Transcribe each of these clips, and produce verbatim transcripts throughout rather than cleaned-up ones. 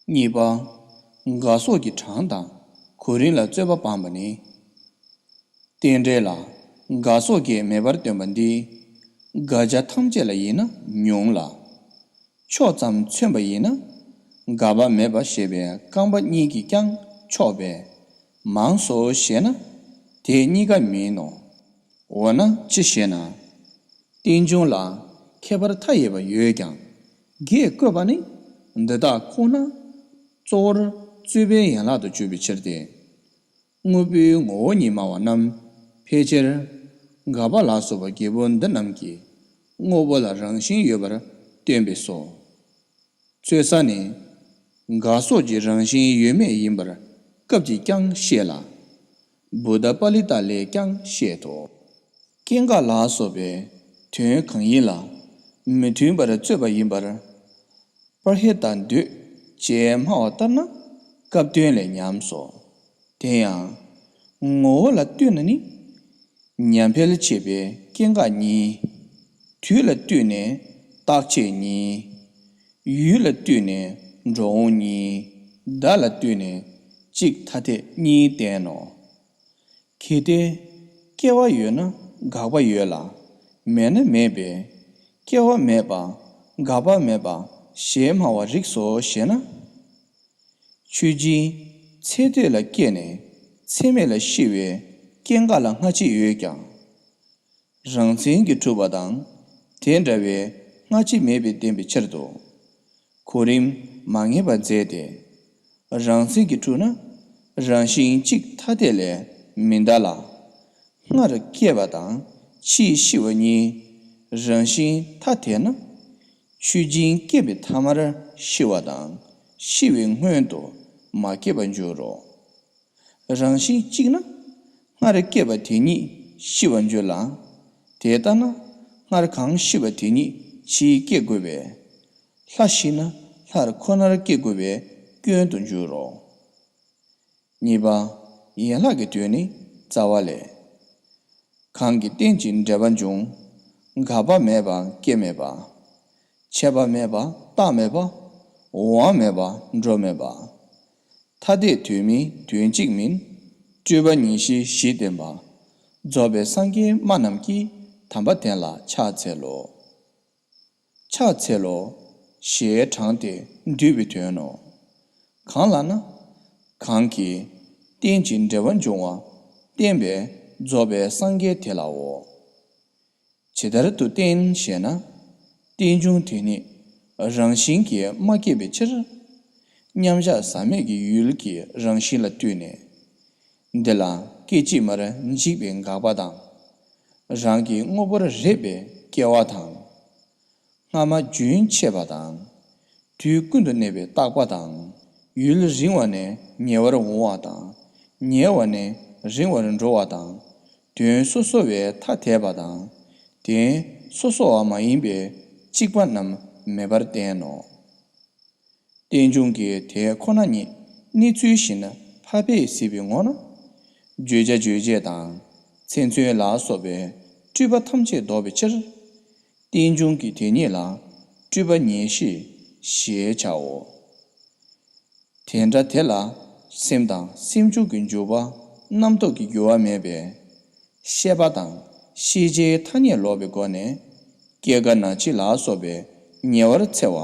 གཉིས་པ། དགའ་སོགས་ཀྱི་གྲངས་དང་གོ་རིམ་ལ་རྩོད་པ་སྤངས་པ་ནི། རྟེན་འབྲེལ་ལ་དགའ་སོགས་ཀྱིས་མེད་པར་སྟོན་པ་འདི། དགག་བྱ་ཐམས་ཅད་ལ་ཡིན་ན་ཉུང་ལ། ཕྱོགས་ཙམ་མཚོན་པ་ཡིན་ན། དགག་པ་མེད་པ་ཞེས་པའི་རྐང་པ་གཉིས་ཀྱིས་ཀྱང་ཆོག་པས། མང་སོ་ཞེ་ན། དེ་གཉིས་ཀ་མིན་ནོ། འོ་ན་ཅི་ཞེ་ན། རྟེན་འབྱུང་ལ་ཁྱད་པར་མཐའ་ཡས་པ་ཡོད་ཀྱང་། རྒྱས་བཀོད་པ་ནི་འདི་དག་ཁོ་ན་གཙོ་བོར་རྩོད་པའི་ཡན་ལག་ཏུ་གྱུར་པའི་ཕྱིར་ཏེ། དངོས་པོའི་ངོ་བོ་ཉིད་སྨྲ་བ་རྣམས་ཕལ་ཆེར་དགག་པ་ལ་སོགས་པ་བརྒྱད་པོ་འདི་རྣམས་ཀྱིས་དངོས་པོ་ལ་རང་བཞིན་ཡོད་པར་སྟོན་པས་སོ། རྩོད་ས་ནི། དགག་སོགས་ཀྱི་རང་བཞིན་ཡོད་མེད་ཡིན་པར་སྐབས་ཀྱིས་ཀྱང་བཤད་ལ། བུདྡྷ་པཱ་ལི་ཏ་ལས་ཀྱང་བཤད་དོ། སྐྱེ་འགག་ལ་སོགས་པའི་དོན་གང་ཡིན་ལ་མི་མཐུན་པར་རྩོད་པ་ཡིན་པར། པཱརྞ་ཏ་འདོད་ཅེས་སྨྲ་བ་ལྟར་ན་སྐབས་དོན་ལས་ཉམས་སོ། དེ་ཡང་། ངོ་བོ་ལ་ལྟོས་ན་ནི། ཉམས་འཕེལ་བྱེད་པའི་སྐྱེ་འགག་གཉིས། དུས་ལ་ལྟོས་ནས་རྟག་ཆད་གཉིས། ཡུལ་ལ་ལྟོས་ནས་འགྲོ་འོང་གཉིས། བརྡ་ལ་ལྟོས་ནས་གཅིག་ཐ་དད་གཉིས་བསྟན་ནོ། གལ་ཏེ། སྐྱེ་བ་ཡོད་ན་འགག་པ་ཡོད་ལ། མེད་ན་མེད་པས། སྐྱེ་བ་མེད་པ། འགག་པ་མེད་པ་ཞེས་སྨྲ་བ་རིགས་སོ་ཞེ་ན། ཆོས་ཅན། ཚེ་འདས་ལ་སྐྱེས་ནས་ཚེ་མེད་ལ་ཤི་བའི་སྐྱེ་འགག་ལ་སྔ་ཕྱི་ཡོད་ཀྱང་། རང་མཚན་གྱིས་གྲུབ་པ་དང་། དེ་འདྲ་བའི་སྔ་ཕྱི་མེད་པའི་བསྟན་པའི་ཕྱིར་དུ། གོ་རིམ་མ་ངེས་པར་མཛད་དེ། རང་མཚན་གྱིས་གྲུབ་ན་རང་བཞིན་གཅིག་ཐ་དད་ལས་མི་འདའ་ལ། སྔར་སྐྱེས་པ་དང་ཕྱིས་ཤི་བ་གཉིས་རང་བཞིན་ཐ་དད་ན། ཆོས་ཅན་སྐྱེས་པའི་ཐ་མར་ཤི་བ་དང་ཤི་བའི་སྔོན་དུ་མ་སྐྱེས་པར་འགྱུར་རོ། རང་བཞིན་གཅིག་ན་སྔར་སྐྱེས་པ་དེ་ཉིད་ཤི་བར་འགྱུར་ལ། དེ་ལྟ་ན་སྔར་གང་ཤི་བ་དེ་ཉིད་ཕྱིས་སྐྱེ་དགོས་པས། ལྷ་ཤི་ན་སླར་ཁོ་ནར་སྐྱེ་དགོས་པའི་སྐྱོན་དུ་འགྱུར་རོ། གཉིས་པ། ཡན་ལག་གི་དོན་ནི་རྩ་བ་ལས། གང་གིས་རྟེན་ཅིང་འབྲེལ་བར་འབྱུང་། འགག་པ་མེད་པ་སྐྱེ་མེད་པ། ཆད་པ་མེད་པ་རྟག་མེད་པ། འོང་བ་མེད་པ་འགྲོ་མེད་པ། ཐ་དད་དོན་མིན་དོན་གཅིག་མིན། སྤྲོས་པ་ཉེར་ཞི་བཞི་བསྟན་པ། རྫོགས་པའི་སངས་རྒྱས་སྨྲ་རྣམས་ཀྱིས། དམ་པ་དེ་ལ་ཕྱག་འཚལ་ལོ། ཕྱག་འཚལ་ལོ། ཞེས་དྲངས་ཏེ་འདུད་པའི་དོན་ནོ། གང་ལགས་ན། གང་གིས་རྟེན་ཅིང་འབྲེལ་བར་འབྱུང་བ་བསྟན་པས་རྫོགས་པའི་སངས་རྒྱས་དེ་ལའོ། ཇི་ལྟར་དུ་བསྟན་ཞེ་ན། རྟེན་འབྱུང་དེ་ཉིད་རང་བཞིན་གྱིས་མ་སྐྱེས་པའི་ཕྱིར། མཉམ་གཞག་ཟག་མེད་ཀྱི་ཡུལ་གྱི་རང་བཞིན་ལ་ལྟོས་ནས། འདི་ལ་སྐད་ཅིག་མར་འཇིག་པའི་འགག་པ་དང་། རང་གི་དངོས་པོར་རེག་པའི་སྐྱེ་བ་དང་། སྔ་མ་རྒྱུན་ཆད་པ་དང་། དུས་ཀུན་ཏུ་གནས་པའི་རྟག་པ་དང་། ཡུན་རིང་བ་ནས་ཉེ་བར་འོང་བ་དང་། ཉེ་བ་ནས་རིང་བར་འགྲོ་བ་དང་། དོན་སོ་སོ་བས་ཐ་དད་པ་དང་། དོན་སོ་སོ་བ་མ་ཡིན་པའི་གཅིག་པ་རྣམས་མེད་པར་བསྟན་ནོ། རྟེན་འབྱུང་གི་དེ་ཁོ་ན་ཉིད་གནས་ཚུལ་བཞིན་ཕར་ཕྱིན་སྲིད་པའི་ངོ་ན། བརྗོད་བྱ་རྗོད་བྱེད་དང་། ཚེ་མཚོན་ལ་སོགས་པའི་སྤྲོས་པ་ཐམས་ཅད་ལྡོག་པའི་ཕྱིར། རྟེན་འབྱུང་གི་དེ་ཉིད་ལ་སྤྲོས་པ་ཉེར་ཞི་ཞེས་བྱའོ། དེ་འདྲ་དེ་ལ་སེམས་དང་སེམས་བྱུང་གི་འཇུག་པ་རྣམ་རྟོག་གི་རྒྱུ་བ་མེད་པས། ཤེས་པ་དང་ཤེས་བྱའི་ཐ་སྙད་ལོག་པའི་སྒོ་ནས། སྐྱེ་རྒ་ན་འཆི་ལ་སོགས་པའི་ཉེ་བར་འཚེ་བ་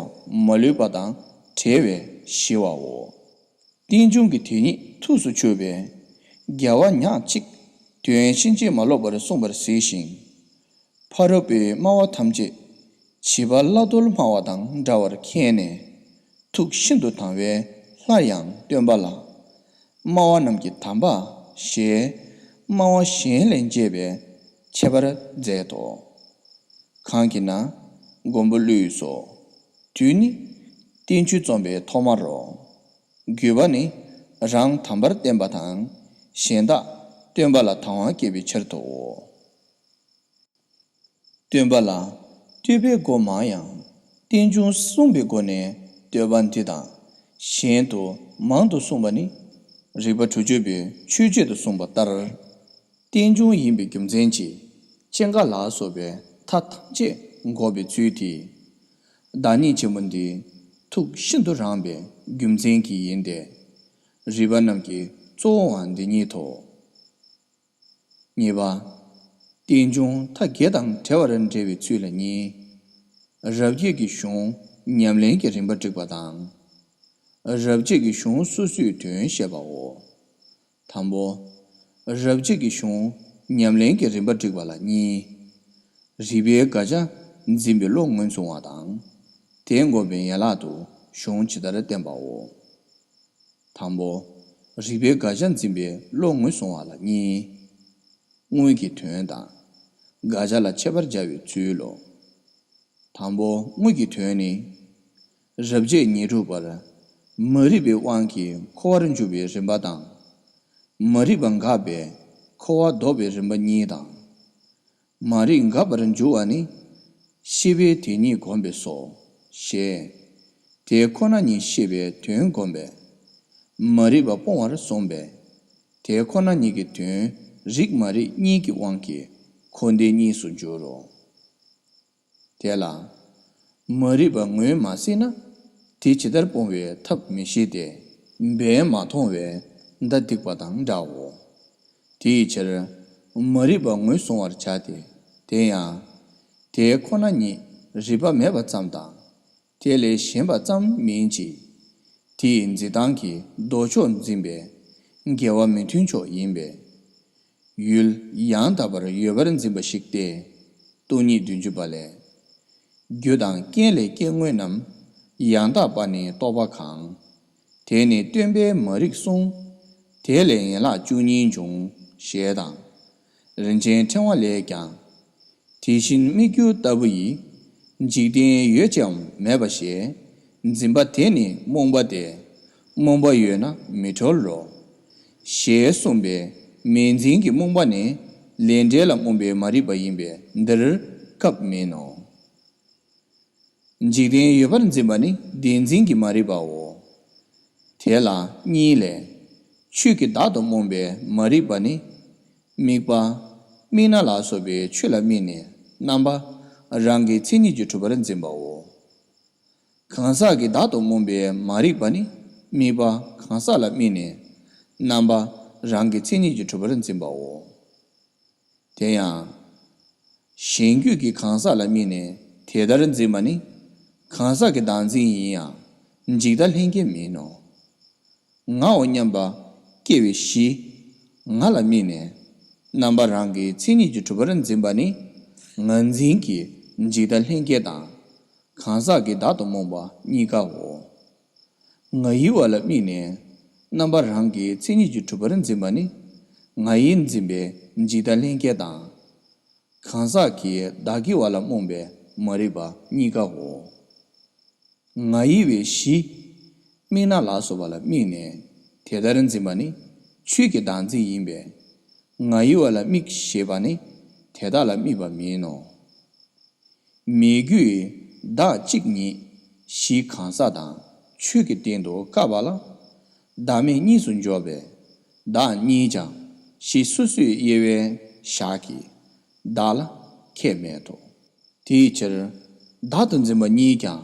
མ་ལུས་པ་དང་བྲལ་བས་ཞི་བའོ། རྟེན་འབྱུང་གི་དེ་ཉིད་ཐུགས་སུ་ཆུད་པས། རྒྱལ་བ་ཉག་གཅིག་དོན་ཕྱིན་ཅི་མ་ལོག་པར་གསུངས་པར་གཟིགས་ཤིང་། ཕ་རོལ་པོའི་སྨྲ་བ་ཐམས་ཅད་བྱིས་པ་བླ་རྡོལ་སྨྲ་བ་དང་འདྲ་བར་མཁྱེན་ནས། ཐུགས་ཤིན་ཏུ་དང་བས་སླར་ཡང་སྟོན་པ་ལ། སྨྲ་བ་རྣམས་ཀྱི་དམ་པ་ཞེས་སྨྲ་བ་གཞན་ལས་འབྱེད་པའི་ཁྱད་པར་མཛད་དོ། གང་གིས་ན་མགོན་པོ་བསླུས་སོ། དུས་ནི་བསྟན་བཅོས་རྩོམ་པའི་ཐོག་མར་རོ། བརྒྱུད་པ་ནི་རང་དམ་པར་བསྟན་པ་དང་གཞན་དག་སྟོན་པ་ལ་དང་བ་བསྐྱེད་པའི་ཕྱིར་དུའོ། སྟོན་པ་ལ་བསྟོད་པའི་སྒོ་མང་ཡང་རྟེན་འབྱུང་གསུངས་པའི་སྒོ་ནས་བསྟོད་པ་འདི་དང་གཞན་དུ་མང་དུ་གསུངས་པ་ནི། རིགས་པ་དྲུག་ཅུ་པའི་མཆོད་བརྗོད་དུ་གསུངས་པ་ལྟར། རྟེན་འབྱུང་ཡིན་པའི་རྒྱུ་མཚན་གྱིས་སྐྱེ་འགག་ལ་སོགས་པའི་མཐའ་ཐམས་ཅད་འགོག་པའི་ཚུལ་དེས། བདག་ཉིད་ཆེན་པོ་འདི་ ཐུགས་ཤིན་ཏུ་རངས་པའི་རྒྱུ་མཚན་གྱིས་ཡིན་ཏེ། རིགས་པ་རྣམས་ཀྱི་གཙོ་བོའང་འདི་ཉིད་དོ། གཉིས་པ། རྟེན་འབྱུང་མཐའ་བརྒྱད་དང་བྲལ་བར་འབྲེལ་བའི་ཚུལ་ལ་གཉིས། རབ་བྱེད་ཀྱི་གཞུང་ཉམས་ལེན་གྱི་རིམ་པ་བསྒྲིགས་པ་དང་། རབ་བྱེད་ཀྱི་གཞུང་སོ་སོའི་དོན་བཤད་པའོ། དང་པོ། རབ་བྱེད་ཀྱི་གཞུང་ཉམས་ལེན་གྱི་རིམ་པ་བསྒྲིགས་པ་ལ་གཉིས། རིགས་པའི་དགག་བྱ་འཛིན་པའི་བློ་ངོས་བཟུང་བ་དང་། དེ་བསྒོམ་པའི་ཡན་ལག་ཏུ་གཞུང་ཇི་ལྟར་བསྟན་པའོ། དང་པོ། རིགས་པའི་དགག་བྱ་འཛིན་པའི་བློ་ངོས་བཟུང་བ་ལ་གཉིས། དངོས་ཀྱི་དོན་དང་། དགག་བྱ་ལ་ཕྱེ་བར་བྱ་བའི་ཚུལ་ལོ། དང་པོ་དངོས་ཀྱི་དོན་ནི། རབ་བྱེད་ཉེར་དྲུག་པར། མ་རིག་པའི་དབང་གིས་འཁོར་བར་འཇུག་པའི་རིམ་པ་དང་། མ་རིག་པ་འགགས་པས་འཁོར་བ་ལྡོག་པའི་རིམ་པ་གཉིས་དང་། མ་རིག་འགག་པར་འགྱུར་བ་ནི། ཤེས་པས་དེ་གཉིས་བསྒོམས་པས་སོ། ཞེས། དེ་ཁོ་ན་ཉིད་ཤེས་པའི་དོན་བསྒོམས་པས། མ་རིག་པ་སྤོང་བར་གསུངས་པས། དེ་ཁོ་ན་ཉིད་ཀྱི་དོན་རིག་མ་རིག་གཉིས་ཀྱི་དབང་གིས་འཁོར་འདས་གཉིས་སུ་འགྱུར་རོ། དེ་ལ། མ་རིག་པ་ངོས་མ་ཟིན་ན། དེ་ཇི་ལྟར་སྤོང་བའི་ཐབས་མི་ཤེས་ཏེ། འབེན་མ་ཐོང་བས་མདའ་བསྡིགས་པ་དང་འདྲའོ། དེའི་ཕྱིར། མ་རིག་པ་ངོས་བཟུང་བར་བྱ་སྟེ། དེ་ཡང་། དེ་ཁོ་ན་ཉིད་རིག་པ་མེད་པ་ཙམ་དང་། དེ་ལས་གཞན་པ་ཙམ་མིན་གྱི། དེའི་འཛིན་སྟངས་ཀྱི་ལྡོག་ཕྱོགས་འཛིན་པས། འགལ་བ་མི་མཐུན་ཕྱོགས་ཡིན་པས། ཡུལ་ཡང་དག་པར་ཡོད་པར་འཛིན་པ་ཞིག་སྟེ། སྟོང་ཉིད་བདུན་ཅུ་པ་ལས། རྒྱུ་དང་རྐྱེན་ལས་སྐྱེ་དངོས་རྣམས། ཡང་དག་པ་ནི་རྟོགས་པ་གང་། དེ་ནི་སྟོན་པས་མ་རིག་གསུངས། དེ་ལས་ཡན་ལག་བཅུ་གཉིས་འབྱུང་། ཞེས་དང་། རིན་ཆེན་ཕྲེང་བ་ལས་ཀྱང་། དེ་བཞིན་སྨིག་རྒྱུ་ལྟ་བུ་ཡི། འཇིག་རྟེན་ཡོད་ཀྱང་མེད་པ་ཞེས། འཛིན་པ་དེ་ནི་རྨོངས་པ་སྟེ། རྨོངས་པ་ཡོད་ན་མི་གྲོལ་ལོ། ཞེས་གསུངས་པས་མེད་འཛིན་གྱི་རྨོངས་པ་ནི་ལས་འབྲས་ལ་རྨོངས་པའི་མ་རིག་པ་ཡིན་པས་འདིར་སྐབས་མིན་ནོ། འཇིག་རྟེན་ཡོད་པར་འཛིན་པ་ནི་བདེན་འཛིན་གྱི་མ་རིག་པའོ། དེ་ལ་གཉིས་ལས། ཆོས་ཀྱི་བདག་ཏུ་རྨོངས་པའི་མ་རིག་པ་ནི། དམིགས་པ། དམིགས་རྣམ་ལ་སོགས་པའི་ཆོས་ལ་དམིགས་ནས་རྣམ་པ་རང་གི་མཚན་ཉིད་ཀྱིས་གྲུབ་པར་འཛིན་པའོ། གང་ཟག་གི་བདག་ཏུ་རྨོངས་པའི་མ་རིག་པ་ནི་དམིགས་པ་གང་ཟག་ལ་དམིགས་ནས་རྣམ་པ་རང་གི་མཚན་ཉིད་ཀྱིས་གྲུབ་པར་འཛིན་པའོ། དེ་ཡང་། གཞན་རྒྱུད་ཀྱི་གང་ཟག་ལ་དམིགས་ནས་དེ་ལྟར་འཛིན་པ་ནི་གང་ཟག་གི་བདག་འཛིན་ཡིན་ཡང་འཇིག་ལྟ་ལྷན་སྐྱེས་མིན་ནོ། ངའོ་སྙམ་པ་སྐྱེ་བའི་གཞི། ང་ལ་དམིགས་ནས་རྣམ་པ་རང་གི་མཚན་ཉིད་ཀྱིས་གྲུབ་པར་འཛིན་པ་ནི་ངར་འཛིན་གྱི་འཇིག་ལྟ་ལྷན་སྐྱེས་དང་། གང་ཟག་གི་བདག་ཏུ་རྨོངས་པ་གཉིས་ཀའོ། ང་ཡི་བ་ལ་དམིགས་ནས་རྣམ་པ་རང་གི་མཚན་ཉིད་ཀྱིས་གྲུབ་པར་འཛིན་པ་ནི་ང་ཡིར་འཛིན་པའི་འཇིག་ལྟ་ལྷན་སྐྱེས་དང་། གང་ཟག་གི་བདག་གི་བ་ལ་རྨོངས་པའི་མ་རིག་པ་གཉིས་ཀའོ། ང་ཡི་བའི་གཞི། དམིགས་རྣམ་ལ་སོགས་པ་ལ་དམིགས་ནས་དེ་ལྟར་འཛིན་པ་ནི་ཆོས་ཀྱི་བདག་འཛིན་ཡིན་པས། ང་ཡི་བ་ལ་དམིགས་ཞེས་པ་ནི་དེ་དག་ལ་དམིགས་པ་མིན་ནོ། མེད་རྒྱུའི་བདག་གཅིག་ཉིད་གཞི་གང་ཟག་དང་ཆོས་ཀྱི་སྟེང་དུ་བཀག་པ་ལ་བདག་མེད་གཉིས་སུ་འཇོག་པས་བདག་གཉིས་ཀྱང་གཞི་སོ་སོའི་དབྱེ་བའི་ཞག་གིས་བདག་ལ་ཁྱད་མེད་དོ། དེའི་ཕྱིར་བདག་ཏུ་འཛིན་པ་གཉིས་ཀྱང་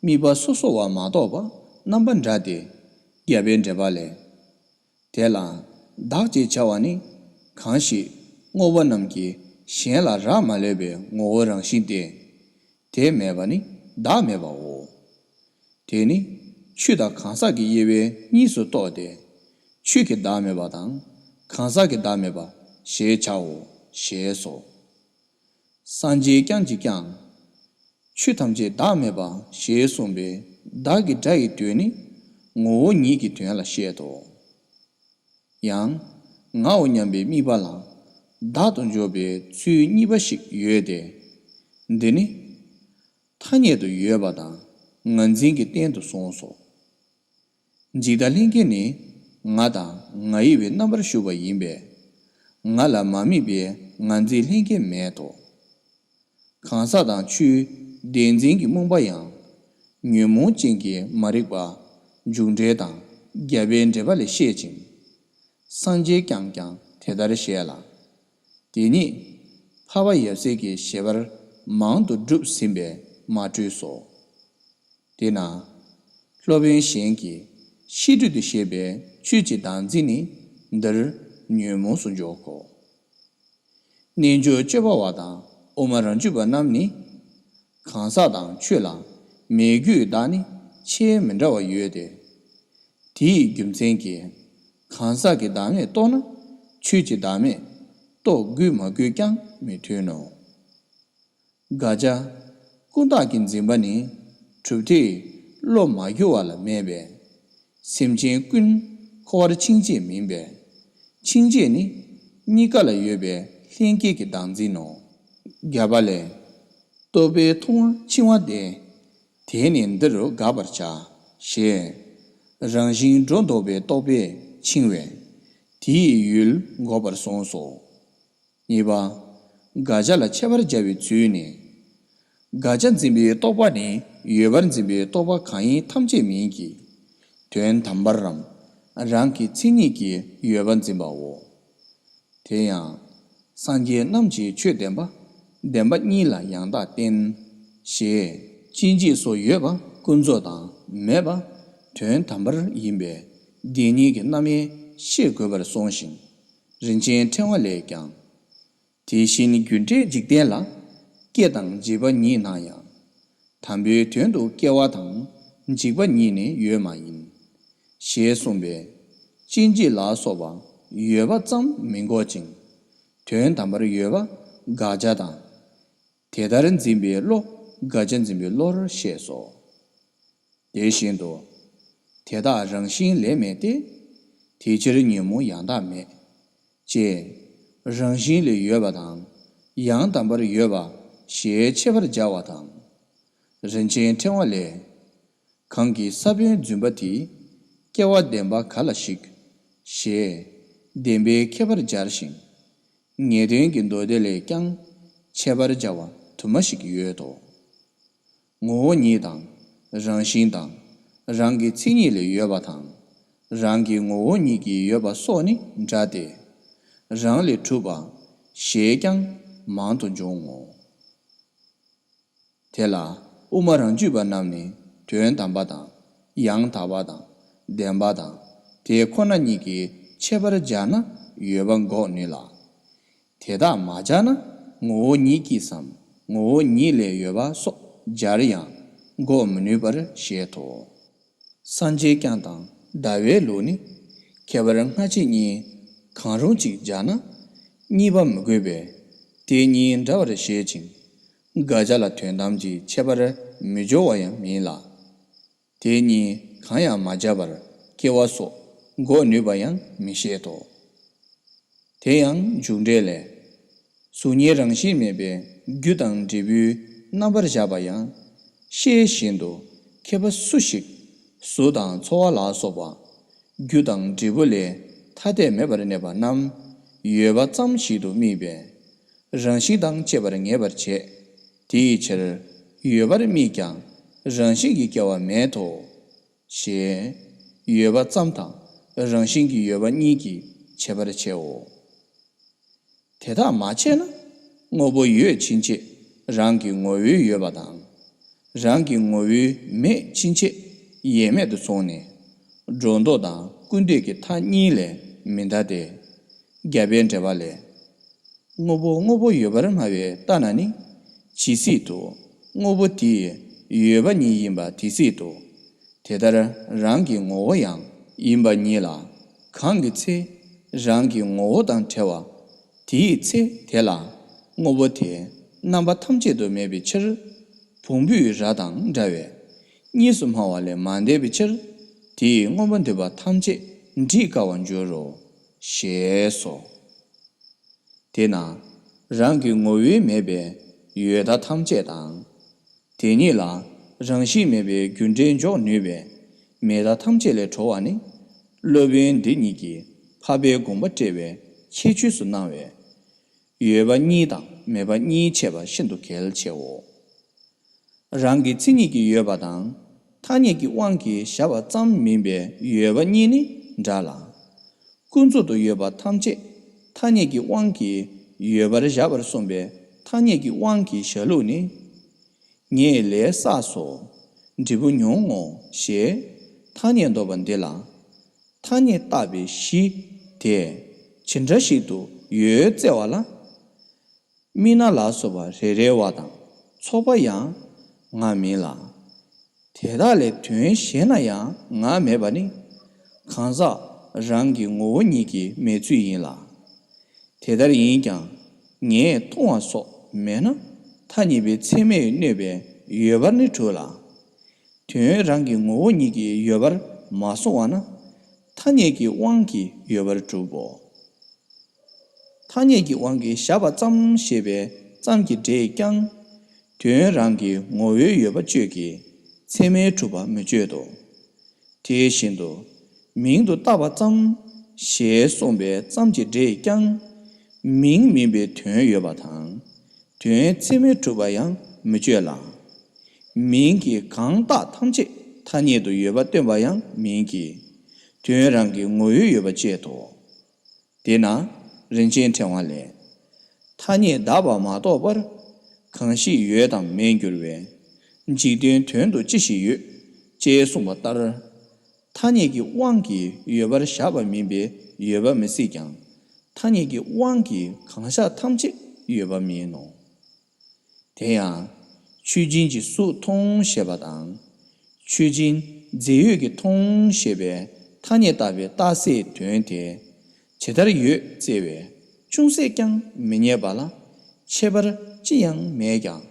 དམིགས་པ་སོ་སོ་བ་མ་གཏོགས་པ་རྣམ་པ་འདྲ་སྟེ། རྒྱལ་པོའི་འགྲེལ་པ་ལས། དེ་ལ་བདག་ཅེས་བྱ་བ་ནི་གང་ཞིག་དངོས་པོ་རྣམས་ཀྱི་གཞན་ལ་རག་མ་ལས་པའི་ངོ་བོ་རང་བཞིན་ཏེ། དེ་མེད་པ་ནི་བདག་མེད་པའོ། དེ་ནི་ཆོས་དང་གང་ཟག་གི་དབྱེ་བས་གཉིས་སུ་རྟོགས་ཏེ། ཆོས་ཀྱི་བདག་མེད་པ་དང་གང་ཟག་གི་བདག་མེད་པ་ཞེས་བྱའོ། ཞེས་སོ། སངས་རྒྱས་བསྐྱངས་ཀྱིས་ཀྱང་། ཆོས་ཐམས་ཅད་བདག་མེད་པ་ཞེས་གསུངས་པས་བདག་གི་སྒྲ་ཡི་དོན་ནི་ངོ་བོ་ཉིད་ཀྱི་དོན་ལ་བཤད་དོ། ཡང་ངའོ་སྙམ་པའི་དམིགས་པ་ལ་བདག་ཏུ་འཇོག་པའི་ཚུལ་གཉིས་པ་ཞིག་ཡོད་དེ། འདི་ནི་ཐ་སྙད་དུ་ཡོད་པ་དང་ངར་འཛིན་གྱི་རྟེན་དུ་སོང་སོ། འཇིག་ལྟ་ལྷན་སྐྱེས་ནི་ང་དང་ང་ཡི་བའི་རྣམ་པར་ཞུགས་པ་ཡིན་པས། ང་ལ་མ་དམིགས་པའི་ངར་འཛིན་ལྷན་སྐྱེས་མེད་དོ། གང་ཟག་དང་ཆོས་བདེན་འཛིན་གྱི་རྨོངས་པ་ཡང་། ཉོན་མོངས་ཅན་གྱི་མ་རིག་པ་འཇུག་འགྲེལ་དང་རྒྱལ་པོའི་འགྲེལ་པ་ལས་བཤད་ཅིང་། སངས་རྒྱས་བསྐྱངས་ཀྱང་དེ་ལྟར་བཤད་ལ། དེ་ཉིད་འཕགས་པ་ཡབ་སྲས་ཀྱི་བཞེད་པར་མང་དུ་བསྒྲུབས་ཟིན་པས་མ་འཁྲུལ་སོ། དེས་ན་ སློབ་དཔོན་གཞན་གྱིས་ཤེས་སྒྲུབ་ཏུ་བཤད་པའི་ཆོས་ཀྱི་བདག་འཛིན་ནི་འདིར་ཉོན་མོངས་སུ་འཇོག་གོ། རྣལ་འབྱོར་སྤྱོད་པ་བ་དང་དབུ་མ་རང་རྒྱུད་པ་རྣམས་ནི། གང་ཟག་དང་ཆོས་ལ་མོས་གུས་བདག་ནི་ཆེས་མི་འདྲ་བ་ཡོད་དེ། དེའི་རྒྱུ་མཚན་གྱིས་གང་ཟག་གི་བདག་མེད་རྟོགས་ན་ཆོས་ཀྱི་བདག་མེད་རྟོགས་དགོས་མ་དགོས་ཀྱང་མི་མཐུན་ནོ། དགག་བྱ། ཀུན་བརྟགས་ཀྱི་འཛིན་པ་ནི་གྲུབ་མཐས་བློ་མ་བསྒྱུར་བ་ལ་སྨྲས་པས། སེམས་ཅན་ཀུན་འཁོར་བར་འཆིང་བྱེད་མིན་པས། འཆིང་བྱེད་ནི་གཉིས་ཀ་ལ་ཡོད་པའི་ལྷན་སྐྱེས་ཀྱི་བདག་འཛིན་ནོ། རྒྱས་པ་ལས། རྟོག་པས་མཐོང་བ་འཆིང་བ་སྟེ། དེས་ནི་འདི་རུ་དགག་པར་བྱ། ཞེས། རང་བཞིན་སྒྲོ་འདོགས་པའི་རྟོག་པས་འཆིང་བས། དེའི་ཡུལ་འགོག་པར་གསུངས་སོ། གཉིས་པ། དགག་བྱ་ལ་ཁྱད་པར་སྦྱར་བའི་ཚུལ་ནི། དགག་བྱ་འཛིན་པའི་རྟོག་པ་ནི་ཡོད་པར་འཛིན་པའི་རྟོག་པ་གང་ཡིན་ཐམས་ཅད་མིན་གྱི། དོན་དམ་པར་རམ། རང་གི་མཚན་ཉིད་ཀྱིས་ཡོད་པར་འཛིན་པའོ། དེ་ཡང་། སངས་རྒྱས་རྣམས་ཀྱིས་ཆོས་བདེན་པ། བདེན་པ་གཉིས་ལ་ཡང་དག་བསྟན། ཞེས། སྐྱེ་མཆེད་སོགས་ཡོད་པ་ཀུན་རྫོབ་དང་མེད་པ་དོན་དམ་པར་ཡིན་པས་འདི་གཉིས་ཀྱི་རྣམ་དབྱེ་ཤེས་དགོས་པར་གསུངས་ཤིང་། རིན་ཆེན་ཕྲེང་བ་ལས་ཀྱང་། དེ་བཞིན་རྒྱུ་འབྲས་འཇིག་རྟེན་ལ། སྐྱེ་དང་འཇིག་པ་ཉིད་ན་ཡང་། དང་པོའི་དོན་དུ་སྐྱེ་བ་དང་འཇིག་པ་ཉིད་ནི་ཡོད་མ་ཡིན། ཞེས་གསུངས་པས། སྐྱེ་མཆེད་ལ་སོགས་པ་ཡོད་པ་ཙམ་མི་འགོག་ཅིང་། དོན་དམ་པར་ཡོད་པ་དགག་བྱ་དང་། དེ་ལྟར་འཛིན་པའི་བློ་དགག་བྱ་འཛིན་པའི་བློར་བཤད་སོ། དེ་བཞིན་དུ། དེ་དག་རང་བཞིན་ལས་མེད་དེ། དེ་ཕྱིར་ཉོན་མོངས་ཡང་དག་མེད། ཅེས། རང་བཞིན་ལས་ཡོད་པ་དང་། ཡང་དག་པར་ཡོད་པ་ཞེས་ཕྱེ་བར་སྦྱར་བ་དང་། རིན་ཆེན་ཕྲེང་བ་ལས། གང་གི་ས་བོན་རྫུན་པ་དེ། སྐྱེ་བ་བདེན་པ་ག་ལ་ཞིག་ཞེས། བདེན་པའི་ཁྱད་པར་སྦྱར་ཞིང་། ངེས་དོན་གྱི་མདོ་སྡེ་ལས་ཀྱང་ཁྱད་པར་སྦྱར་བ་དུ་མ་ཞིག་ཡོད་དོ། ངོ་བོ་ཉིད་དང་། རང་བཞིན་དང་། རང་གི་མཚན་ཉིད་ལས་ཡོད་པ་དང་། རང་གི་ངོ་བོ་ཉིད་ཀྱིས་ཡོད་པ་སོགས་ནི་འདྲ་སྟེ། རང་ལས་གྲུབ་པ་ཞེས་ཀྱང་མང་དུ་འབྱུང་ངོ་། དེ་ལ་དབུ་མ་རང་རྒྱུད་པ་རྣམས་ནི་དོན་དམ་པ་དང་ཡང་དག་པ་དང་བདེན་པ་དང་དེ་ཁོ་ན་ཉིད་ཀྱིས་ཁྱད་པར་སྦྱར་ན་ཡོད་པ་འགོག་ནུས་ལ། དེ་དག་མ་སྦྱར་ན་ངོ་བོ་ཉིད་ཀྱིས་སམ་ངོ་བོ་ཉིད་ལས་ཡོད་པ་སོགས་སྦྱར་ཡང་འགོག་མི་ནུས་པར་བཞེད་དོ། སངས་རྒྱས་བསྐྱངས་དང་ཟླ་བའི་ལུགས་ནི་ཁྱད་པར་སྔ་ཕྱི་གཉིས་གང་རུང་གཅིག་སྦྱར་ན་གཉིས་པ་མི་དགོས་པས་དེ་གཉིས་འདྲ་བར་བཞེད་ཅིང་། དགག་བྱ་ལ་དོན་དམ་གྱི་ཁྱད་པར་མི་སྦྱོར་བ་ཡང་མིན་ལ། དེ་གཉིས་གང་ཡང་མ་སྦྱར་བར་སྐྱེ་བ་སོགས་འགོག་ནུས་པ་ཡང་མི་བཞེད་དོ། དེ་ཡང་འཇུག་འགྲེལ་ལས། གཟུགས་བརྙན་རང་བཞིན་མེད་པའི་རྒྱུ་དང་འབྲས་བུའི་རྣམ་པར་བཞག་པ་ཡང་། ཤེས་བཞིན་དུ་མཁས་པ་སུ་ཞིག་གཟུགས་དང་ཚོར་བ་ལ་སོགས་པ་རྒྱུ་དང་འབྲས་བུ་ལས་ཐ་དད་མེད་པར་གནས་པ་རྣམས་ཡོད་པ་ཙམ་ཞིག་ཏུ་དམིགས་པས། རང་བཞིན་དང་བཅས་པར་ངེས་པར་བྱེད། དེའི་ཕྱིར་ཡོད་པར་དམིགས་ཀྱང་རང་བཞིན་གྱིས་སྐྱེ་བ་མེད་དོ། ཞེས་ཡོད་པ་ཙམ་དང་རང་བཞིན་གྱིས་ཡོད་པ་གཉིས་ཀྱི་ཁྱད་པར་ཕྱེའོ། དེ་དག་མ་ཕྱེ་ན་དངོས་པོ་ཡོད་ཕྱིན་ཆད་རང་གི་ངོ་བོའི་ཡོད་པ་དང་། རང་གི་ངོ་བོའི་མེད་ཕྱིན་ཆད་ཡེ་མེད་དུ་སོང་ནས་སྒྲོ་འདོགས་དང་ཀུན་འདོད་ཀྱི་མཐའ་གཉིས་ལས་མི་འདའ་སྟེ། རྒྱས་པའི་འགྲེལ་པ་ལས། དངོས་པོ་དངོས་པོ་ཡོད་པར་སྨྲ་བའི་ལྟ་ན་ནི། ཇི་སྲིད་དུ་དངོས་པོ་དེ་ཡོད་པ་ཉིད་ཡིན་པ་དེ་སྲིད་དུ། དེ་ལྟར་རང་གི་ངོ་བོ་ཡང་ཡིན་པ་ཉིད་ལ་གང་གི་ཚེ་རང་གི་ངོ་བོ་དང་བྲལ་བ། དེའི་ཚེ་དེ་ལ་དངོས་པོ་དེ་རྣམ་པ་ཐམས་ཅད་དུ་མེད་པའི་ཕྱིར། བོང་བུས་རྭ་དང་འདྲ་བས་གཉིས་སུ་སྨྲ་བ་ལས་མ་འདས་པའི་ཕྱིར། དེའི་དངོས་པོ་འདོད་པ་ཐམས་ཅད་འགྲིག་དཀའ་བར་འགྱུར་རོ། ཞེས་སོ། དེས་ན་རང་གི་ངོ་བོའི་མེད་པའི་ཡོད་མཐའ་ཐམས་ཅད་དང་། དེ་ཉིད་ལ་རང་བཞིན་མེད་པའི་རྒྱུ་འབྲས་འཇོག་ནུས་པའི་མེད་མཐའ་ཐམས་ཅད་ལས་གྲོལ་བ་ནི། སློབ་དཔོན་འདི་ཉིད་ཀྱིས་འཕགས་པའི་དགོངས་པ་བཀྲལ་བའི་ཁྱད་ཆོས་སུ་སྣང་བས། ཡོད་པ་གཉིས་དང་མེད་པ་གཉིས་ཕྱེ་བ་ཤིན་ཏུ་གལ་ཆེའོ། རང་གི་མཚན་ཉིད་ཀྱིས་ཡོད་པ་དང་། ཐ་སྙད་ཀྱི་དབང་གིས་བཞག་པ་ཙམ་མིན་པའི་ཡོད་པ་གཉིས་ནི་འདྲ་ལ། ཀུན་རྫོབ་ཏུ་ཡོད་པ་ཐམས་ཅད་ཐ་སྙད་ཀྱི་དབང་གིས་ཡོད་པར་བཞག་པར་གསུངས་པའི་ཐ་སྙད་ཀྱི་དབང་གིས་བཞག་ལུགས་ནི། ངས་ལས་བསགས་སོ། འབྲས་བུ་མྱོང་ངོ་། ཞེས་ ཐ་སྙད་འདོགས་པ་འདི་ལ། ཐ་སྙད་བཏགས་པའི་གཞི་དེ་ཇི་འདྲ་ཞིག་ཏུ་ཡོད་བཙལ་བ་ལ། མི་སྣ་ལ་སོགས་པ་རེ་རེ་བ་དང་ཚོགས་པ་ཡང་ང་མིན་ལ། དེ་དག་ལས་དོན་གཞན་ན་ཡང་ང་མེད་པ་ནི། གང་ཟག་རང་གི་ངོ་བོ་ཉིད་ཀྱིས་མེད་ཚུལ་ཡིན་ལ། དེ་ལྟར་ཡིན་ཀྱང་ངས་མཐོང་བ་སོགས་མེད་ན་ཐ་སྙད་པའི་ཚད་མས་གནོད་པའི་ཡོད་པར་ནི་གྲུབ་ལ། དོན་རང་གི་ངོ་བོ་ཉིད་ཀྱིས་ཡོད་པར་མ་སོང་བ་ན་ཐ་སྙད་ཀྱི་དབང་གིས་ཡོད་པར་གྲུབ་བོ། ཐ་སྙད་ཀྱི་དབང་གིས་བཞག་པ་ཙམ་ཞེས་པའི་ཙམ་གྱི་སྒྲས་ཀྱང་། དོན་རང་གི་ངོ་བོའི་ཡོད་པ་གཅོད་ཀྱི་ཚད་མས་གྲུབ་པ་མི་གཅོད་དོ། དེ་བཞིན་དུ། མིང་དུ་བཏགས་པ་ཙམ་ཞེས་གསུངས་པའི་ཙམ་གྱི་སྒྲས་ཀྱང་། མིང་མིན་པའི་དོན་ཡོད་པ་དང་། དོན་ཚད་མས་གྲུབ་པ་ཡང་མི་གཅོད་ལ། མིང་གི་གང་དག་ཐམས་ཅད་ཐ་སྙད་དུ་ཡོད་པ་སྟོན་པ་ཡང་མིན་གྱི། དོན་རང་གི་ངོ་བོའི་ཡོད་པ་བཅད་དོ། དེས་ན་རིན་ཆེན་ཕྲེང་བ་ལས། ཐ་སྙད་གདགས་པ་མ་གཏོགས་པར། གང་ཞིག་ཡོད་དམ་མེད་འགྱུར་བའི། འཇིག་རྟེན་དོན་དུ་ཅི་ཞིག་ཡོད། ཅེས་གསུངས་པ་ལྟར། ཐ་སྙད་ཀྱི་དབང་གིས་ཡོད་པར་བཞག་པ་མིན་པའི་ཡོད་པ་མི་སྲིད་ཀྱང་། ཐ་སྙད་ཀྱི་དབང་གིས་གང་ཞག་ཐམས་ཅད་ཡོད་པ་མིན་ནོ། དེ་ཡང་། ཆོས་ཅན་གྱི་གཟུགས་མཐོང་ཞེས་པ་དང་། ཆོས་ཅན་རྫས་ཡོད་ཀྱི་མཐོང་ཞེས་པའི་ཐ་སྙད་བཏགས་པའི་རྟགས་གསལ་དོན་དེ། ཇི་ལྟར་ཡོད་བཙལ་བས་ཅུང་ཟད་ཀྱང་མི་རྙེད་པ་ལ། ཁྱད་པར་ཅི་ཡང་མེད་ཀྱང་།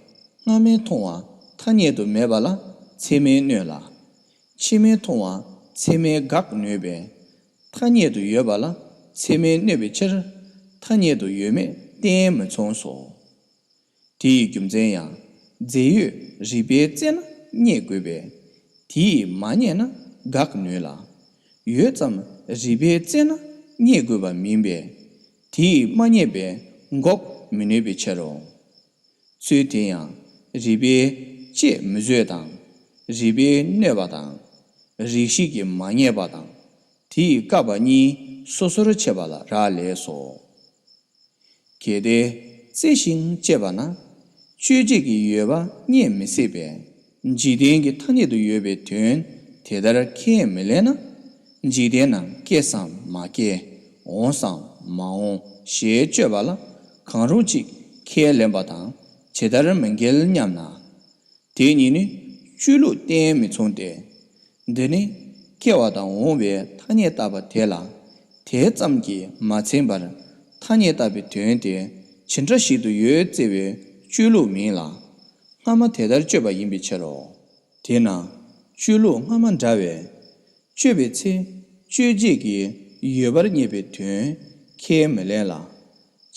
སྔ་མའི་མཐོང་བ་ཐ་སྙད་དུ་མེད་པ་ལ་ཚད་མས་གནོད་ལ། ཕྱི་མའི་མཐོང་བ་ཚད་མས་དགག་ནུས་པས། ཐ་སྙད་དུ་ཡོད་པ་ལ་ཚད་མས་གནོད་པའི་ཕྱིར། ཐ་སྙད་དུ་ཡོད་མེད་བརྟེན་མི་མཚུངས་སོ། དེ་ཡི་རྒྱུ་མཚན་ཡང་རྫས་ཡོད་རིགས་པས་བཙལ་ན་རྙེད་དགོས་པས། དེ་ཡིས་མ་རྙེད་ན་དགག་ནུས་ལ། ཡོད་ཙམ་རིགས་པས་བཙལ་ན་རྙེད་དགོས་པ་མིན་པས། དེ་ཡིས་མ་རྙེད་པས་འགོག་མི་ནུས་པའི་ཕྱིར་རོ། ཚུལ་དེ་ཡང་རིགས་པས་དཔྱད་མི་བཟོད་དང་། རིགས་པས་གནོད་པ་དང་། རིགས་ཤེས་ཀྱིས་མ་རྙེད་པ་དང་། དེ་ཡིས་བཀག་པ་གཉིས་སོ་སོར་ཕྱེ་བ་ལ་རག་ལས་སོ། གལ་ཏེ་བཙལ་ཞིང་དཔྱད་པ་ན། དཔྱོད་བྱེད་ཀྱི་ཡོད་པ་རྙེད་མི་སྲིད་པས། འཇིག་རྟེན་གྱི་ཐ་སྙད་དུ་ཡོད་པའི་དོན་དེ་ལྟར་ཁས་མི་ལེན་ན། འཇིག་རྟེན་ན་སྐྱེས་སམ་མ་སྐྱེས། འོངས་སམ་མ་འོངས་ཞེས་དཔྱོད་པ་ལ་གང་རུང་ཅིག་ཁས་ལེན་པ་དང་ཇི་ལྟར་མི་འགལ་སྙམ་ན། དེ་གཉིས་ནི་དཔྱོད་ལུགས་བརྟེན་མི་མཚུངས་ཏེ། འདི་ནི་སྐྱེ་བ་དང་འོངས་པའི་ཐ་སྙད་བཏགས་པ་དེ་ལ་དེ་ཙམ་གྱིས་མ་ཚིམ་པར་ཐ་སྙད་བཏགས་པའི་དོན་དེ་ཇི་འདྲ་ཞིག་ཏུ་ཡོད་བཙལ་བའི་དཔྱོད་ལུགས་མིན་ལ། སྔ་མ་དེ་ལྟར་དཔྱོད་པ་ཡིན་པའི་ཕྱིར་རོ། དེས་ན་དཔྱོད་ལུགས་སྔ་མ་འདྲ་བས། དཔྱོད་པའི་ཚེ་དཔྱོད་བྱེད་ཀྱི་ཡོད་པར་རྙེད་པའི་དོན་ཁས་མི་ལེན་ལ།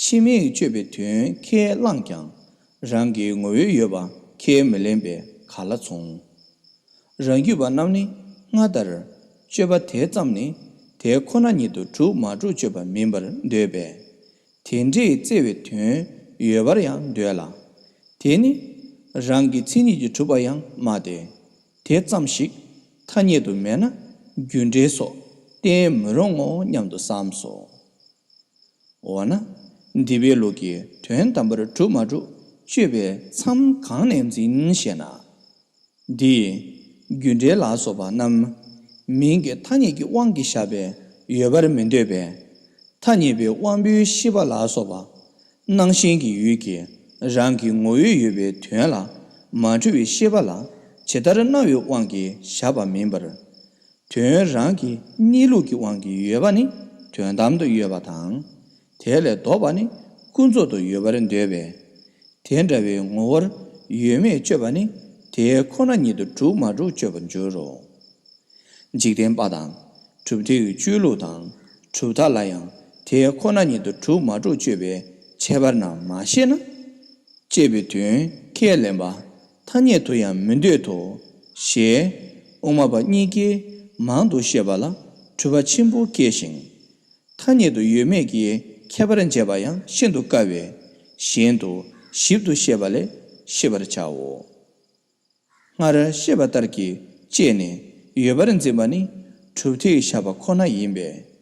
ཕྱི་མའི་དཔྱོད་པའི་དོན་ཁས་བླངས་ཀྱང་རང་གི་ངོ་བོའི་ཡོད་པ་ཁས་མི་ལེན་པས་ག་ལ་མཚུངས། རང་རྒྱུད་པ་རྣམས་ནི་སྔ་ལྟར་དཔྱོད་པ་དེ་ཙམ་ནི་དེ་ཁོ་ན་ཉིད་དུ་གྲུབ་མ་གྲུབ་དཔྱོད་པ་མིན་པར་འདོད་པས། དེ་འདྲས་བཙལ་བའི་དོན་ཡོད་པར་ཡང་འདོད་ལ། དེ་ནི་རང་གི་མཚན་ཉིད་ཀྱིས་གྲུབ་པ་ཡང་སྨྲ་སྟེ། དེ་ཙམ་ཞིག་ཐ་སྙད་དུ་མེད་ན་རྒྱུ་འབྲས་སོགས་བསྟན་མི་རུང་ངོ་སྙམ་དུ་བསམས་སོ། འོ་ན་འདི་པའི་ལུགས་ཀྱི་དོན་དམ་པར་གྲུབ་མ་གྲུབ་དཔྱོད་པའི་མཚམས་གང་ནས་འཛིན་ཞེ་ན། འདིས་རྒྱུ་འབྲས་ལ་སོགས་པ་རྣམས་མིང་གི་ཐ་སྙད་ཀྱི་དབང་གིས་བཞག་པའི་ཡོད་པར་མི་འདོད་པས། ཐ་སྙད་པའི་དབང་པོའི་ཤེས་པ་ལ་སོགས་པ་སྣང་ཞེན་གྱི་ཡུལ་གྱིས་རང་གི་ངོ་བོའི་ཡོད་པའི་དོན་ལ་མ་འཁྲུལ་བའི་ཤེས་པ་ལ་ཇི་ལྟར་སྣང་བའི་དབང་གིས་བཞག་པ་མིན་པར། དོན་རང་གི་གནས་ལུགས་ཀྱི་དབང་གིས་ཡོད་པ་ནི་དོན་དམ་དུ་ཡོད་པ་དང་། དེ་ལས་ལྡོག་པ་ནི་ཀུན་རྫོབ་ཏུ་ཡོད་པར་འདོད་པས། དེ་འདྲ་བའི་ངོ་བོར་ཡོད་མེད་དཔྱོད་པ་ནི་དེ་ཁོ་ན་ཉིད་དུ་གྲུབ་མ་གྲུབ་དཔྱོད་པར་འགྱུར་རོ། འཇིག་རྟེན་པ་དང་གྲུབ་མཐའི་དཔྱོད་ལུགས་དང་གྲུབ་མཐའ་ལ་ཡང་དེ་ཁོ་ན་ཉིད་དུ་གྲུབ་མ་གྲུབ་དཔྱོད་པའི་ཁྱད་པར་རྣམས་མ་ཤེས་ན། དཔྱད་པའི་དོན་ཁས་ལེན་པ་ཐ་སྙད་དུ་ཡང་མི་འདོད་དོ། ཞེས་དབུ་མ་པ་གཉིས་ཀས་མང་དུ་བཤད་པ་ལ་གྲུབ་པ་ཆེན་པོ་སྐྱེ་ཞིང་། ཐ་སྙད་དུ་ཡོད་མེད་ཀྱི་ཁྱད་པར་འབྱེད་པ་ཡང་ཤིན་ཏུ་དཀའ་བས་གཞན་དུ་ཞིབ་ཏུ་བཤད་པ་ལས་ཤེས་པར་བྱའོ། སྔར་བཤད་པ་ལྟར་གྱི་དཔྱད་ནས་ཡོད་པར་འཛིན་པ་ནི་གྲུབ་མཐས་བཞག་པ་ཁོ་ན་ཡིན་པས།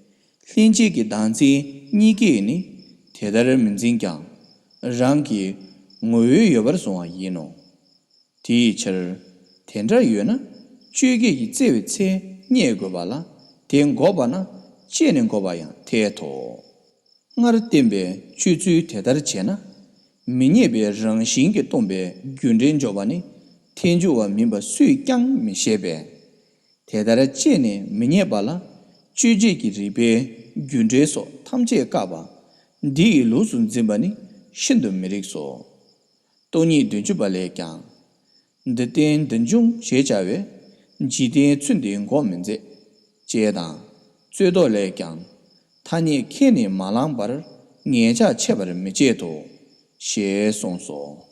ལྷན་སྐྱེས་ཀྱི་བདག་འཛིན་གཉིས་ཀས་ནི་དེ་ལྟར་མི་འཛིན་ཀྱང་རང་གི་ངོ་བོའི་ཡོད་པར་བཟུང་བ་ཡིན་ནོ། དེའི་ཕྱིར་དེ་འདྲ་ཡོད་ན་དཔྱོད་བགྱིས་ཀྱིས་བཙལ་བའི་ཚེ་ རྙེད་དགོས་པ་ལ་དེ་འགོག་པ་ན་བཅད་ནས་འགོག་པ་ཡང་འཐད་དོ། སྔར་བསྟན་པའི་སྤྱོད་ཚུལ་དེ་ལྟར་བྱས་ན། མི་རྙེད་པའི་རང་བཞིན་གྱིས་སྟོང་པའི་རྒྱུ་འབྲས་འཇོག་པ་ནི་ཐལ་འགྱུར་བ་མིན་པ་སུས་ཀྱང་མི་ཤེས་པས། དེ་ལྟར་བཅད་ནས་མི་རྙེད་པ་ལ་དཔྱོད་བྱེད་ཀྱི་རིགས་པས་རྒྱུ་འབྲས་སོགས་ཐམས་ཅད་བཀག་པ། འདི་ཡི་ལུགས་སུ་འཛིན་པ་ནི་ཤིན་ཏུ་མི་རིགས་སོ། སྟོང་ཉིད་བདུན་ཅུ་པ་ལས་ཀྱང་། འདི་རྟེན་འདི་འབྱུང་ཞེས་བྱ་བས། འཇིག་རྟེན་ཚུལ་འདི་འགོག་མི་མཛད། ཅེས་དང་། རྩོད་ཟློག་ལས་ཀྱང་། ཐ་སྙད་ཁས་ནི་མ་བླངས་པར་ངེས་ཆགས་ཆད་པར་མི་བྱེད་དོ། ཞེས་གསུངས་སོ།